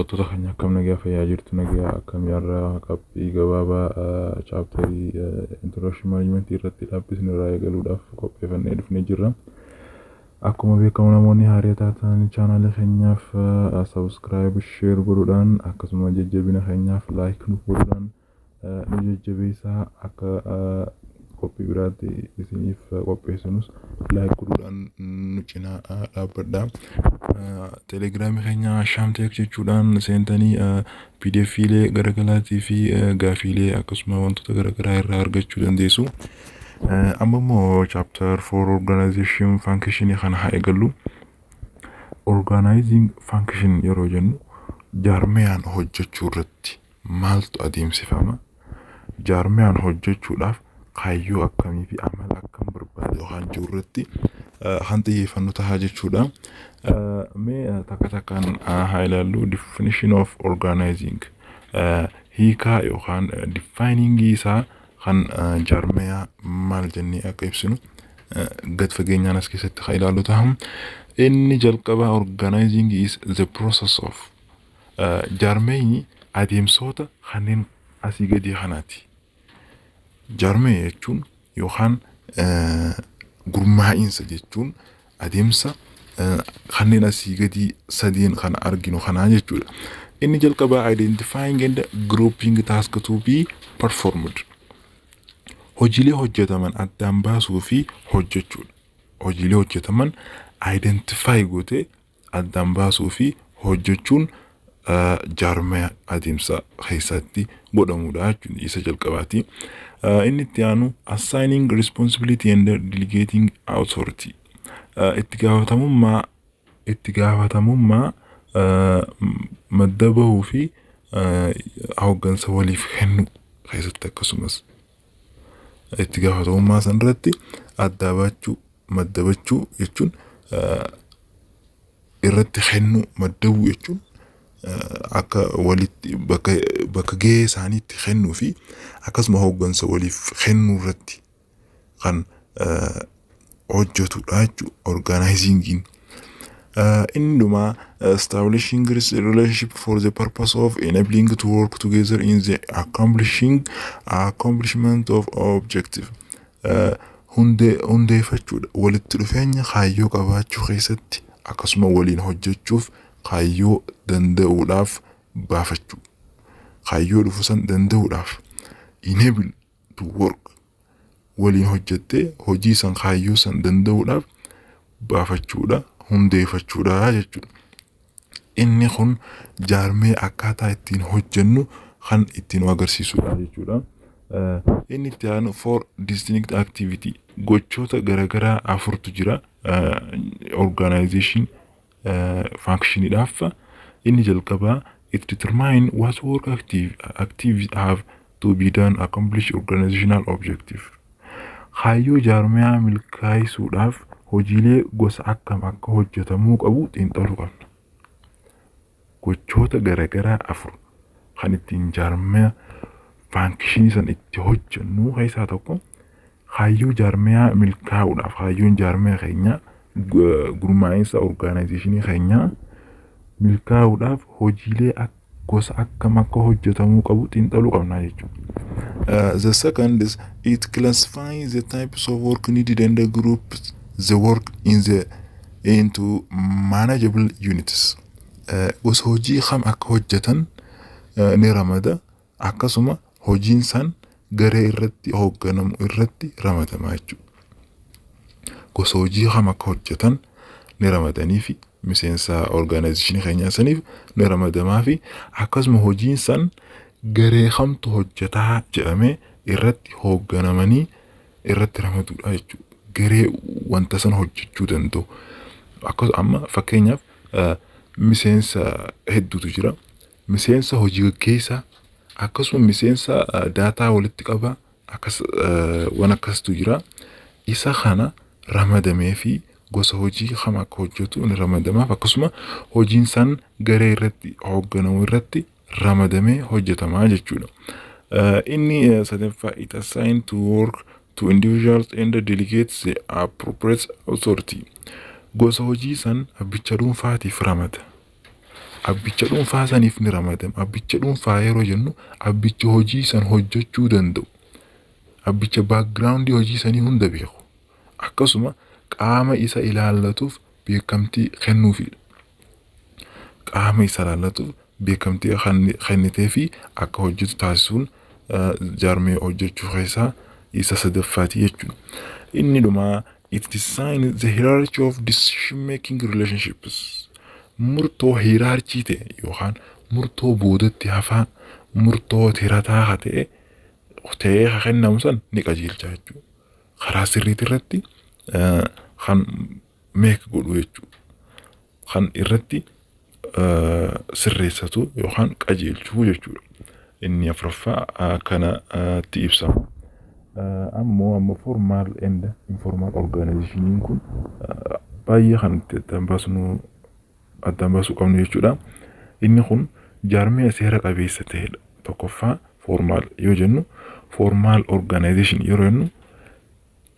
Daawwattoota keenya, akkam nagaa fayyaa jirtu? Nagaa akkam? Har'a qabxii gabaabaa chapterii introduction management irratti dhaabbisni irraa eegaluudhaaf qopheeffannee dhufnee jirra. Akkuma beekamu, namoonni haaraa taatan chaanaalii keenyaaf subscribe, share godhuudhaan, akkasuma jajjabina keenyaaf like nu godhuudhaan nu jajjabeessaa. Akka qophii biraatti isiniif qopheessinus like godhuudhaan nu cinaa dhaabbadha. Telegiraamii keenya Shaamteek jechuudhaan seentanii PDFiilee garaagaraatii fi gaafiilee akkasuma wantoota garaagaraa irraa argachuu dandeessu. Amma immoo chapter 4 organization function kana haa eegallu. Organizing function yeroo jennu, jaarmiyaan hojjechuu irratti maaltu adeemsifama? Jaarmiyaan hojjechuudhaaf kaayyoo akkamii fi amala akkam barbaada yookaan jiru irratti kan xiyyeeffannu ta'a jechuudha. Mee takka takkaan haa ilaallu. Definition of organizing, hiikaa yookaan defining isaa kan jaarmiyaa maal jennee akka ibsinu gad fageenyaan as keessatti haa ilaallu ta'a. Inni jalqabaa, organizing is the process of, jaarmiyni adeemsota kanneen asii gadii kanaati. Jaarmiyaa jechuun yookaan gurmaa'iinsa jechuun adeemsa kanneen asii gadii sadeen kana arginu kanaa jechuudha. Inni jalqabaa, identifying and grouping task to be performed. Hojiilee hojjetaman addaan baasuu fi hojjechuudha. Hojiilee hojjetaman identify gootee addaan baasuu fi hojjechuun jaarmaya adeemsa keessatti godhamudha jechuudha, isa jalqabaati. Inni itti aanu, assigning responsibility and delegating authority. Itti gaafatamummaa madda bahuu fi hooggansa waliif kennu keessatti, akkasumas itti gaafatamummaa san irratti adda baachuu, maddabachuu jechuun irratti kennuu, maddabuu jechuun akka walitti bakka gahee isaaniitti kennuu fi akkasuma hooggansa waliif kennuu irratti kan hojjetudha jechuudha organizingiin. Inni dhumaa, establishing relationship for the purpose of enabling to work together in the accomplishment of objective. Hundeeffachuudha. Walitti dhufeenya kaayyoo qabaachuu keessatti, akkasuma waliin hojjechuuf, kaayyoo danda'uudhaaf baafachuu. Kaayyoo dhufu san danda'uudhaaf, enable to work, waliin hojjettee hojii san, kaayyoo san danda'uudhaaf baafachuudha, hundeeffachuudha jechuudha. Inni kun jaarmee akkaataa ittiin hojjennu kan ittiin nu agarsiisudha jechuudha. Inni itti aanu, four distinct activity, gochoota garaagaraa afurtu jira organization functioniidhaaf. Inni jalqabaa, it determine what work active have to be done accomplish organizational objective. Kaayyoo jaarmiyaa milkaa'isuudhaaf hojiilee gosa akkam akka hojjetamuu qabu xiinxaluu qabna. Gochoota garaagaraa afur kan ittiin jaarmiyaa functionii san itti hojjennu keessaa tokko, kaayyoo jaarmiyaa milkaa'uudhaaf, kaayyoon jaarmiyaa keenyaa, gurmaa'insa organizationii keenyaa milkaa'uudhaaf hojiilee gosa akkam akka hojjetamuu qabu xiinxaluu qabna jechuudha. The second is, it classifies the types of work needed and groups the work in the into manageable units. Gosa hojii kam akka hojjetan ni ramada, akkasuma hojiin san garee irratti hoogganamu irratti ramadama jechuudha. Gosa hojii kam akka hojjetan ni ramadanii fi miseensa organizationii keenyaa saniif ni ramadamaa fi akkasuma hojiin san garee kamtu hojjetaa jedhamee irratti hoogganamanii irratti ramaduudha jechuudha. Garee wanta sana hojjechuu danda'u. Akkasuma amma fakkeenyaaf miseensa hedduutu jira. Miseensa hojii gaggeessaa, akkasuma miseensa data walitti qabaa, akkas waan akkasitu jira. Isa kana ramadamee fi gosa hojii kam akka hojjetu ni ramadamaaf, akkasuma hojiin san garee irratti hoogganamu irratti ramadamee hojjetamaa jechuudha. Inni sadaffaa, it assign to work to individuals and delegates the appropriate authority. Gosa hojii san abbicha dhuunfaatiif ramada. Abbicha dhuunfaa saniif ni ramadama. Abbicha dhuunfaa yeroo jennu abbicha hojii san hojjechuu danda'u. Abbicha backgroundii hojii sanii hunda beeku. Akkasuma qaama isa ilaallatuuf beekamtii kennuufidha. Qaama isa ilaallatuuf beekamtii kennitee fi akka hojjetu taasisuun jaarmee hojjechuu keessaa isa sadaffaati jechuudha. Inni dhumaa, it designs the hierarchy of decision making relationships. Murtoo hierarchy ta'e yookaan murtoo boodatti hafaa, murtoo tirataa haa ta'e ta'ee haa kennamu san ni qajeelcha jechuudha. Karaa sirriitii irratti kan make godhu jechuudha. Kan irratti sirreessatu yookaan qajeelchuu jechuudha. Inni afuraffaa akkanatti ibsama. Ammoo formal and informal organizationiin kun baay'ee kan itti addaan baasnu, addaan baasuu qabnu jechuudha. Inni kun jaarmiyaa seera qabeessa ta'edha. Tokkoffaa, formal yoo jennu, formal organization yeroo jennu,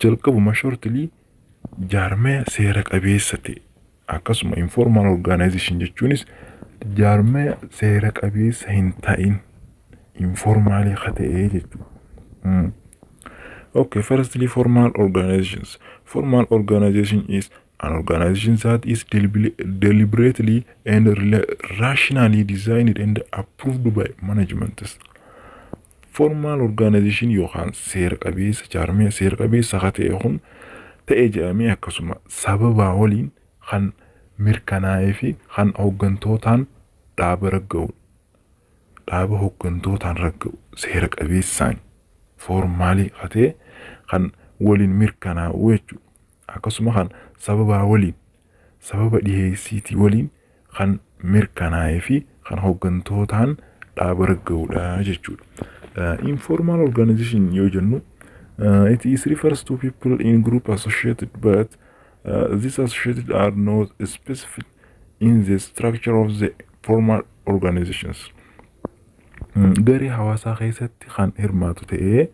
jalqabuma shortly jaarmiyaa seera qabeessa ta'e. Akkasuma informal organization jechuunis jaarmiyaa seera qabeessa hin ta'in, informalii haa ta'e jechuudha. Okay, firstly, formal organizations. Formal organization is an organization that is deliberately and rationally designed and approved by management. Formal organization yookaan seera qabeessa, jaarmiyaa seera qabeessa haa ta'e kun ta'e jedhamee akkasuma sababaa waliin kan mirkanaa'ee fi kan hooggantootaan dhaaba ragga'u. Dhaaba hooggantootaan ragga'u, seera qabeessaan formalii haa ta'e kan waliin mirkanaa'u jechuudha. Akkasuma kan sababaa waliin, sababa dhiheessiitii waliin kan mirkanaa'ee fi kan hooggantootaan dhaaba ragga'udha jechuudha. Informal organization yoo jennu, it is refers to people in group associated, but these associated are not specific in the structure of the formal organizations. Garee hawaasaa keessatti kan hirmaatu ta'ee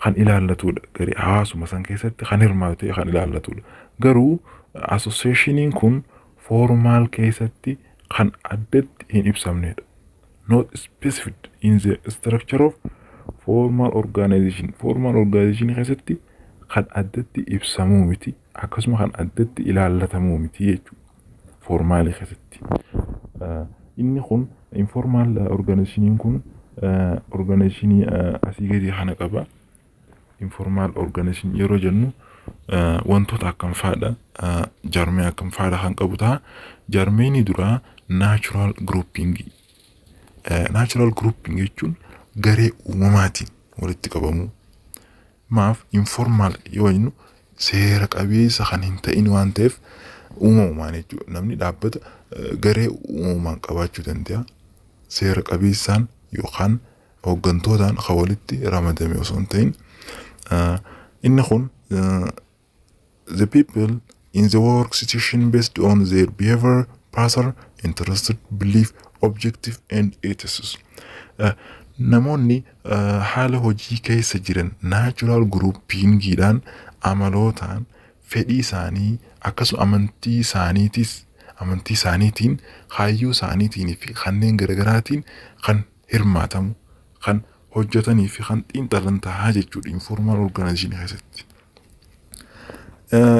kan ilaallatudha. Garee hawaasuma san keessatti kan hirmaatu ta'ee kan ilaallatudha. Garuu associationiin kun formal keessatti kan addatti hin ibsamnedha. Not specific in the structure of formal organization. Formal organization keessatti kan addatti ibsamuu miti. Akkasuma kan addatti ilaallatamuu miti jechuudha. Formalii keessatti. Inni kun informal organizationiin kun organizationii asii gadi kana qaba. Informal organization yeroo jennu wantoota akkam faadha, jaarmee akkam faadha kan qabu ta'a. Jaarmeeni duraa natural grouping. Natural grouping jechuun garee uumamaatiin walitti qabamuu. Maaf informal yoo jennu seera qabeessa kan hin ta'in waan ta'eef uumamumaan jechuudha. Namni dhaabbata garee uumamaan qabaachuu danda'a. Seera qabeessaan yookaan hooggantootaan kan walitti ramadame osoo hin ta'in. Inni kun the people in the work situation based on their behavior, pattern, interest, belief, objective and ethics. Namoonni haala hojii keessa jiran natural groupingiidhaan amalootaan, fedhii isaanii, akkasuma amantii isaaniitis, amantii isaaniitiin, kaayyoo isaaniitiin fi kanneen garaagaraatiin kan hirmaatamu, kan hojjetanii fi kan xiinxalan tahaa jechuudha informal organization keessatti.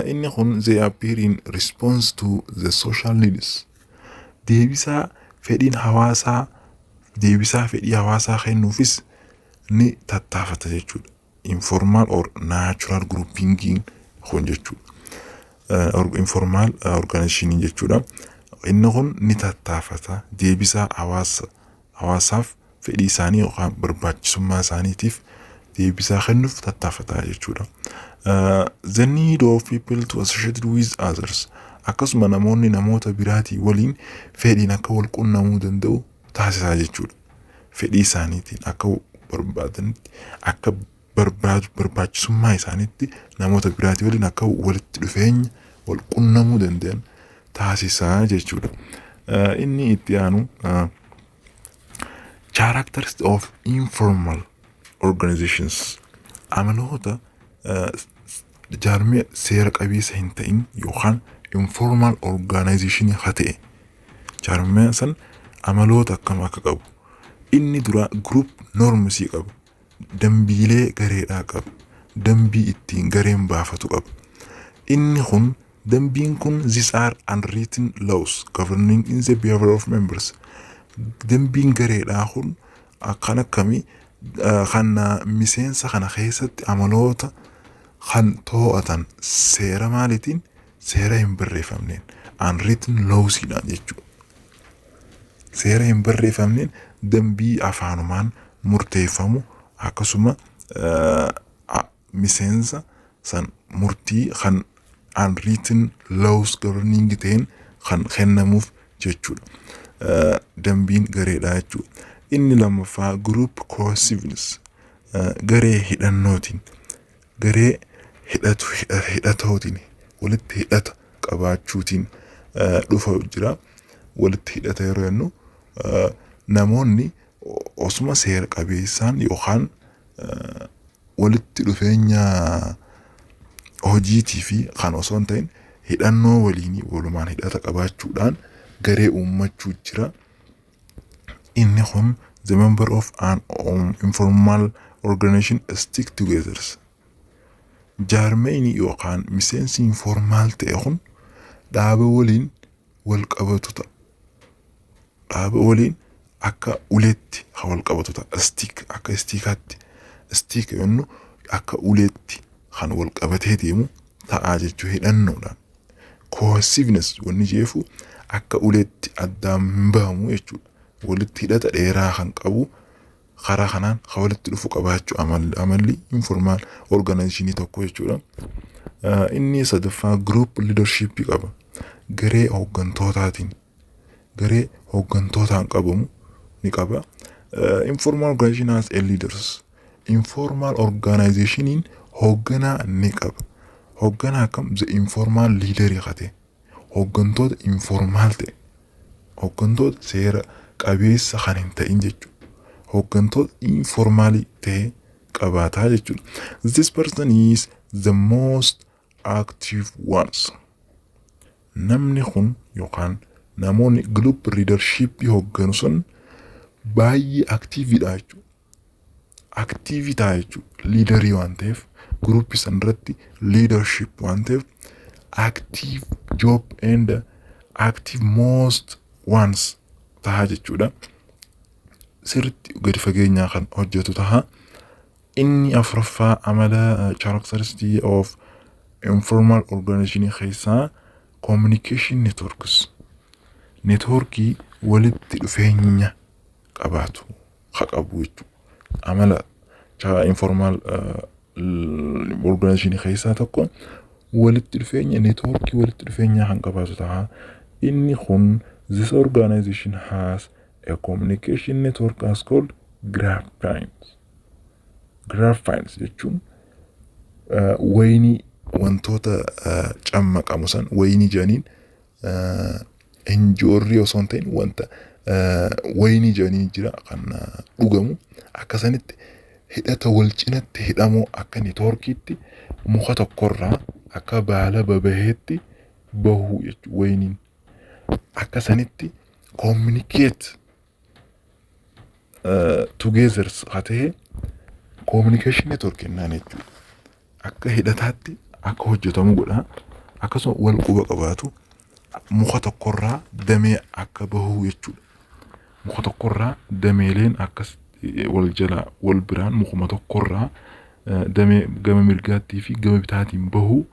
Inni kun they appear in response to the social needs. Deebisaa fedhiin hawaasaa, deebisaa fedhii hawaasaa kennuufis ni tattaafata jechuudha. Informal or natural groupingiin kun jechuudha. Informal organization jechuudha. Inni kun ni tattaafata deebisaa hawaasa hawaasaaf, fedhii isaanii yookaan barbaachisummaa isaaniitiif deebisaa kennuuf tattaafata jechuudha. The need of people to associate with others, akkasuma namoonni namoota biraatii waliin fedhiin akka wal qunnamuu danda'u taasisaa jechuudha. Fedhii isaaniitiin akka barbaadanitti, akka barbaadu, barbaachisummaa isaaniitti namoota biraatii waliin akka walitti dhufeenya wal qunnamuu danda'an taasisaa jechuudha. Inni itti aanu characteristics of informal organizations, amaloota jaarmiya seera qabeessa hin ta'in yookaan informal organization haa ta'e Jaarmiyaan san amaloota akkam akka qabu. Inni dura group normsii qaba. Dambiilee gareedhaa qaba. Dambii ittiin gareen baafatu qaba. Inni kun, dambiin kun, these are unwritten laws governing in the behavior of members. Dambiin gareedhaa kun akkan akkamii kan miseensa kana keessatti amaloota kan to'atan seera maaliitiin? Seera hin barreeffamneen, unwritten lawsiidhaan jechuudha. Seera hin barreeffamneen, dambii afaanumaan murteeffamu, akkasuma miseensa san murtii kan unwritten laws governing ta'een kan kennamuuf jechuudha. Dambiin gareedha jechuudha. Inni lammaffaa group cohesiveness, garee hidhannootiin, garee hidhatu hidhatootiin, walitti hidhata qabaachuutiin dhufa jira. Walitti hidhata yeroo jennu, namoonni osuma seera qabeessaan yookaan walitti dhufeenya hojiitii fi kan osoo hin ta'in hidhannoo waliinii walumaan hidhata qabaachuudhaan garee uummachuu jira. Inni kun the member of an informal organization stick together. Jaarmeyni yookaan miseensi informal ta'e kun dhaaba waliin wal qabatu ta'a. Dhaaba waliin akka uleetti kan wal qabatu ta'a. Stick, akka stickaatti. Stick jennu akka uleetti kan wal qabatee deemu ta'aa jechuu hidhannoodhaan. Cohesiveness wanni jeefu akka uleetti addaan hin bahamu jechuudha. Walitti hidhata dheeraa kan qabu, karaa kanaan kan walitti dhufu qabaachuu amalli informal organizationii tokko jechuudha. Inni sadaffaa group leadership qaba. Garee hooggantootaatiin, garee hooggantootaan qabamu ni qaba. Informal organization has a leaders. Informal organizationiin hoogganaa ni qaba. Hoogganaa akkam? The informal leader qate. Hooggantoota informal ta'e. Hooggantoota seera qabeessa kan hin ta'in jechuudha. Hooggantoota informalii ta'e qabaataa jechuudha. This person is the most active ones. Namni kun yookaan namoonni group leadership hoogganu sun baay'ee activeidha jechuudha. Active ta'a jechuudha. Leaderii waan ta'eef, groupii san irratti leadership waan ta'eef, active job and active most ones ta'a jechuudha. Sirriitti gadi fageenyaa kan hojjetu ta'a. Inni afuraffaa amala characteristic of informal organization keessaa communication networks. Networkii walitti dhufeenya qabaatu haa qabu jechuudha. Amala informal organization keessaa tokko walitti dhufeenya, networkii walitti dhufeenya kan qabaatu ta'a. Inni kun this organization has a communication network as called grapevines. Grapevines jechuun wayinii, wantoota cammaqamu san wayinii jedhaniin, injoorrii osoo hin ta'in wanta wayinii jedhanii jira kan dhugamu, akkasanitti hidhata wal cinatti hidhamoo akka networkiitti muka tokkorraa akka baala babaheetti bahuu jechuudha wayiniin. Akkasanitti communicate together haa ta'e communication network jennaan jechuudha. Akka hidhataatti akka hojjetamu godha. Akkasuma wal quba qabaatu, muka tokkorraa damee akka bahuu jechuudha. Muka tokkorraa dameeleen akkas wal jala wal biraan mukuma tokkorraa damee gama mirgaattii fi gama bitaatiin bahuu,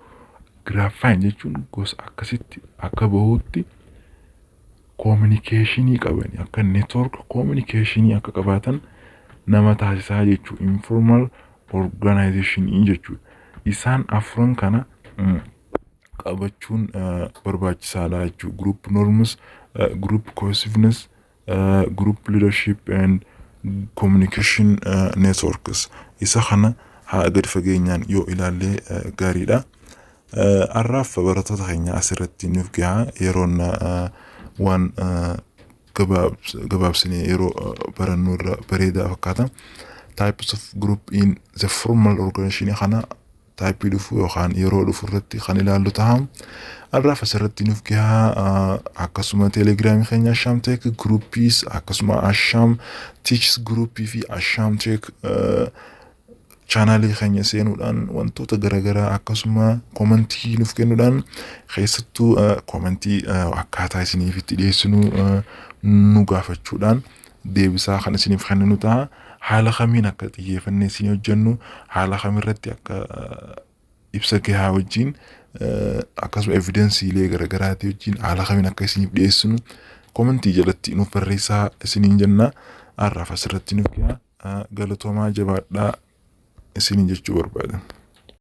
grapevine jechuun gosa akkasitti akka bahuutti communicationii qabani, akka network communicationii akka qabaatan nama taasisaa jechuudha. Informal organizationii jechuudha. Isaan afran kana qabachuun barbaachisaadha jechuudha. Group norms, group cohesiveness, group leadership and communication networks. Isa kana haa gadi fageenyaan yoo ilaallee gaariidha. Har'aaf barattoota keenya asirratti nuuf gahaa. Yeroon waan gabaabsinee yeroo barannu irra bareedaa fakkaata. Types of group in the formal organization kana Type dhufu yookaan yeroo dhufu irratti kan ilaallu ta'a. Har'aaf asirratti nuuf gahaa. Akkasuma Telegramii keenya Ashaam Tech groupiis, akkasuma Ashaam Teachs groupii fi Ashaam Tech channelii keenya seenuudhaan wantoota garaagaraa, akkasuma commentii nuuf kennuudhaan, keessattuu commentii akkaataa isiniif itti dhiyeessinu nu gaafachuudhaan deebisaa kan isiniif kenninu ta'a. Haala kamiin akka xiyyeeffannee isin hojjennu, haala kamirratti akka ibsa gahaa wajjin, akkasuma evidenceiilee garaagaraatii wajjin haala kamiin akka isiniif dhiyeessinu commentii jalatti nuuf barreessaa isiniin jenna. Har'aaf asirratti nuuf gahaa. Galatoomaa, jabaadhaa isiniin jechuu barbaada.